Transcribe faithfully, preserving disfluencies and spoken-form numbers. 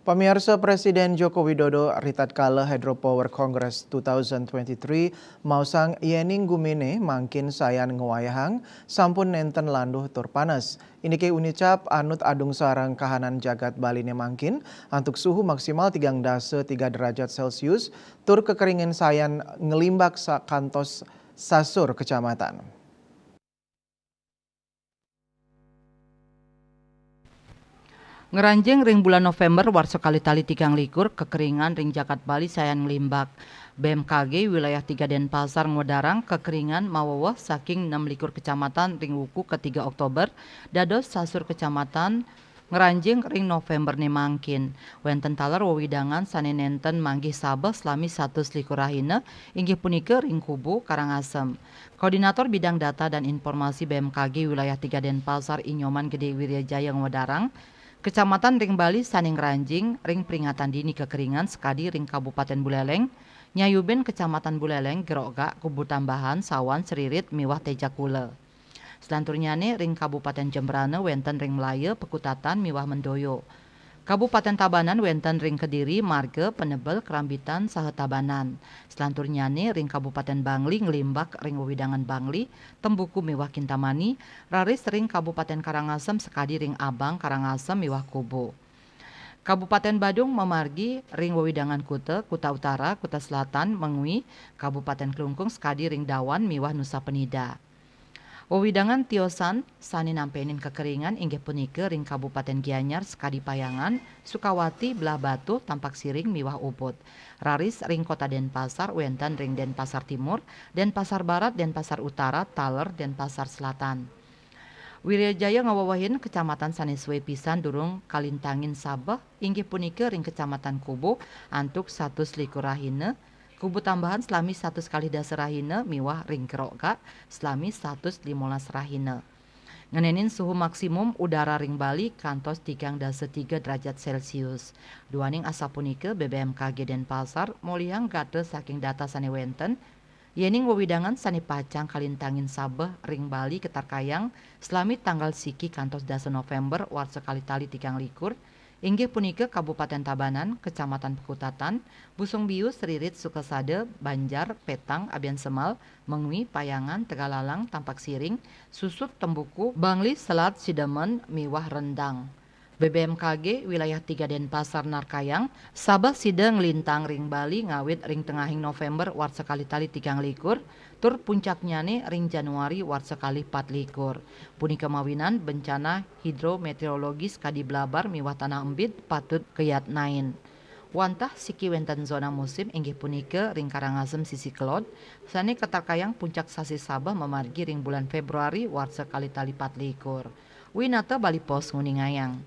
Pamiarsa, Presiden Joko Widodo ritatkala Hydropower Congress two thousand twenty-three maosang yéning gumine mangkin sayan ngwayahang sampun nénten landuh tur panes. Indiké unicap anut adung sareng kahanan jagat Baliné mangkin antuk suhu maksimal tigang dasa tiga derajat Celcius tur kekeringan sayan nglimbak sa-, kantos sasur kecamatan. Ngranjing ring bulan November warsa kalih tali tigang likur, kekeringan ring jagat Bali sayan nglimbak. B M K G wilayah tiga Denpasar ngwedarang kekeringan maweweh saking enam likur kecamatan ring wuku ke tiga Oktober, dados sasur kecamatan ngranjing ring Novemberné mangkin. Wénten taler wewidangan sané nénten manggih sabeh salami satus likur rahina, inggih punika ring Kubu, Karangasem. Koordinator Bidang Data dan Informasi B M K G Wilayah tiga Denpasar, I Nyoman Gede Wiryajaya, ngwedarang, kecamatan ring Bali sané ngranjing ring peringatan dini kekeringan sakadi ring Kabupaten Buleleng, nyayubin Kecamatan Buleleng, Gerogak, Kubu Tambahan, Sawan, Seririt, miwah Tejakula. Selanturnyané ring Kabupaten Jembrana wénten ring Melaya, Pekutatan, miwah Mendoyo. Kabupaten Tabanan wénten ring Kediri, Marga, Penebel, Kerambitan, saha Tabanan. Selanturnyané ring Kabupaten Bangli nglimbak ring wewidangan Bangli, Tembuku miwah Kintamani, raris ring Kabupaten Karangasem sakadi ring Abang, Karangasem miwah Kubu. Kabupaten Badung mamargi ring wewidangan kuta, Kuta Utara, Kuta Selatan, Mengwi, Kabupaten Klungkung sakadi ring Dawan miwah Nusa Penida. Wewidangan tiosan sané nampenin kekeringan inggih punika ring Kabupaten Gianyar sakadi Payangan, Sukawati, Blahbatuh, Tampaksiring miwah Ubud. Raris ring Kota Denpasar wénten ring Denpasar Timur, Denpasar Barat, Denpasar Utara, taler Denpasar Selatan. Wiryajaya ngawewehin kecamatan sané sué pisan durung kalintangin sabeh inggih punika ring Kecamatan Kubu antuk satus likur rahina, Kubu Tambahan salami satus kalih dasa rahina miwah ring Gerogak salami satus limolas rahina. Ngenénin suhu maksimum udara ring Bali kantos tigang dasa tiga derajat Celcius. Duaning asapunika, B B M K G Denpasar molihang gatra saking data sané wénten, yéning wewidangan sané pacang kalintangin sabeh ring Bali katarkayang salami tanggal siki kantos dasa November warsa kalih tali tigang likur, inggih punika Kabupaten Tabanan, Kecamatan Pekutatan, Busung Biu, Seririt, Sukasada, Banjar, Petang, Abiansemal, Mengwi, Payangan, Tegalalang, Tampaksiring, Susut, Tembuku, Bangli, Selat, Sidemen, miwah Rendang. B B M K G wilayah tiga Denpasar narkayang, sabeh sida nglintang ring Bali ngawit ring tengahing November warsa kalih tali tigang likur, tur puncaknyané ring Januari warsa kalih pat likur. Punika mawinan bencana hidrometeorologis kadi blabar miwah tanah embid patut kayatnain. Wantah siki wénten zona musim inggih punika ring Karangasem sisi kelod, sané katarkayang puncak sasih sabeh mamargi ring bulan Februari warsa kalih tali pat likur. Winata Bali Post nguningayang.